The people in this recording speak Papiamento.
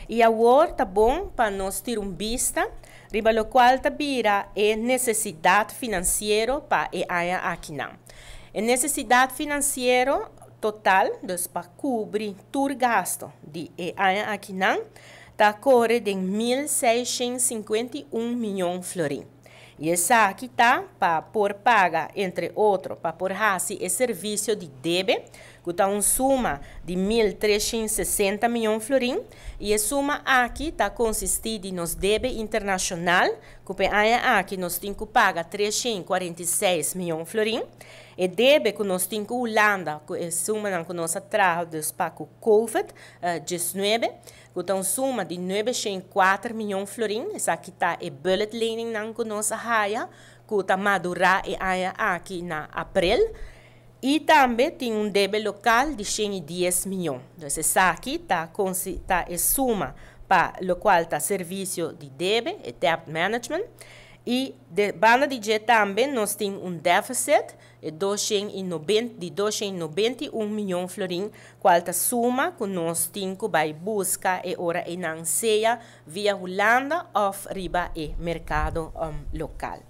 I awor ta bon pa nos tira un bista riba lokual ta bira e nesesidat finansiero pa e aña akinan. E nesesidat finansiero total, dus pa kubri tur gastu di e aña akinan, ta kore den 1651 mion florin. I esaki ta pa por paga, entre otro, pa por hasi e servisio di debe, ku ta un suma di 1.360 mion florin, i e suma aki ta konsistí di nos debe internashonal, ku pa e aña aki nos tin ku paga 346 mion florin, e debe ku nos tin ku Hulanda, ku e suma ku nos a traha dus pa COVID-19, ku ta un suma di 904 mion florin. Esaki ta e bulletlening nan ku nos a haya, ku ta madurá e aña aki na aprel, i tambe tin un debe lokal di 110 mion. Anto, esaki ta e suma pa lokual ta servisio di debe, e debt management. I di banda di dje tambe nos tin un deficit di 291 mion florin, kual ta suma ku nos tin ku bai buska e ora einan, sea via Hulanda òf riba e merkado lokal.